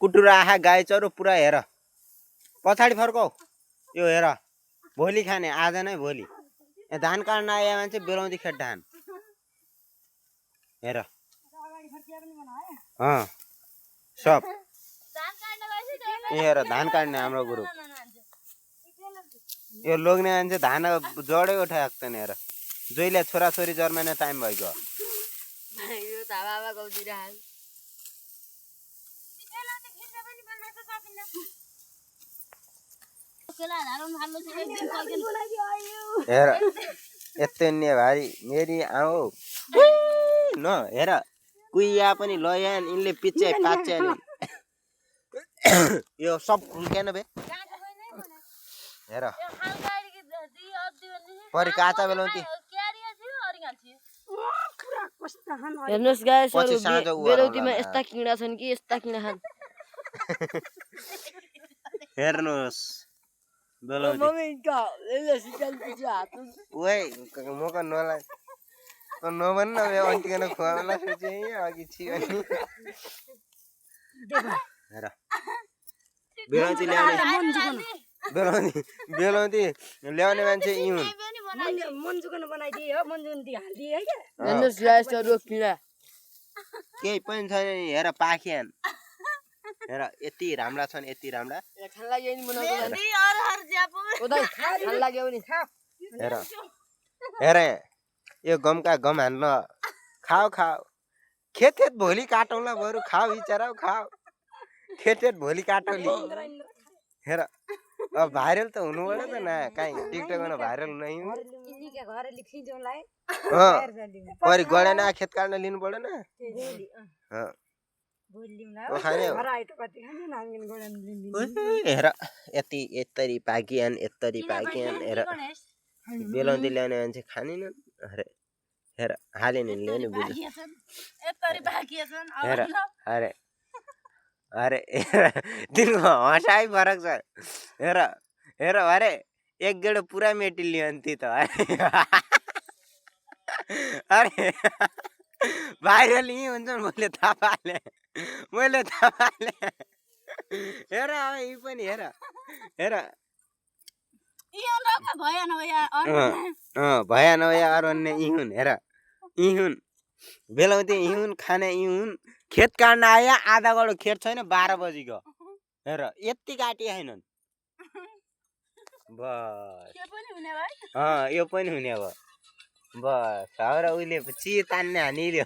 कुटुरा आहा गाई चरो पुरा हेर पछाडि फर्काऊ यो हेर भोलि खाने आज नै भोलि धान काट्न आए मान्छे बेलाउँदी खेत धान हेर सब हेर धान काट्ने हाम्रो ग्रुप यो लोग्ने मान्छे धान जडै उठाएको छैन हेर जहिले छोराछोरी जन्माउने टाइम भइगयो हेर यस्तो नि भारी मेरी आऊ न हेर कुइया पनि लयान यिनले पिच्छे पाच्छे यो सब खुल्केन बे हेर परि काचा बेलाउँती हेर्नुस् गाइस बेलौतीमा यस्ता किडा छन् कि यस्ता किडा छन् हेर्नुस् बेलौती ओए मको नला नभन्न बे अन्तिकन खुवाला सोचे अघि छियो नि हेर बेलौती ल्याउने बेलौती ल्याउने मान्छे यी हुन् मन्जुकन बनाइदिए हो मन्जुकन दी हाल्दिए है के हेर्नुस् गाइस अरु किडा केही पनि छैन नि हेर पाखियान हेर यति राम्रा छन् यति राम्रा खान लाग्यो नि बनाउँदै नि हर ज्यापो ओदाइ खान लाग्यो नि खा हेर हेर यो गमका गम हान्न खाऊ खाऊ खेत भोलि काटौँला बरु खाऊ बिचरा खाऊ खेत भोलि काटौँली हेर अब भाइरल त हुनु पर्यो त न काहीँ टिकटकमा भाइरल नै परि गडेन खेत काट्न लिनु पर्दैन हेर यति यत्तरी पाकियान हेर बेलाउँदै ल्याउने मान्छे खानिनन् अरे हेर हाले नि ल्याउने बुझ्यो हेर अरे अरे तिनको हँसाइ फरक छ हेर हेर अरे एक गेडो पुरा मेटी लियो नि ती त अरे भाइरल यहीँ हुन्छन् मैले थाहा पालेँ हेर अब यी पनि हेर हेर भया नभया अरू अन्य यी हुन् हेर यी हुन् बेलाउँदै यी हुन् खाने यी हुन् खेत काट्न आयो आधा गडो खेत छैन 12 बजीको हेर यति काटी आएनन् बस यो पनि हुने अब बस हाउरा उहिले ची तान्ने हानिदियो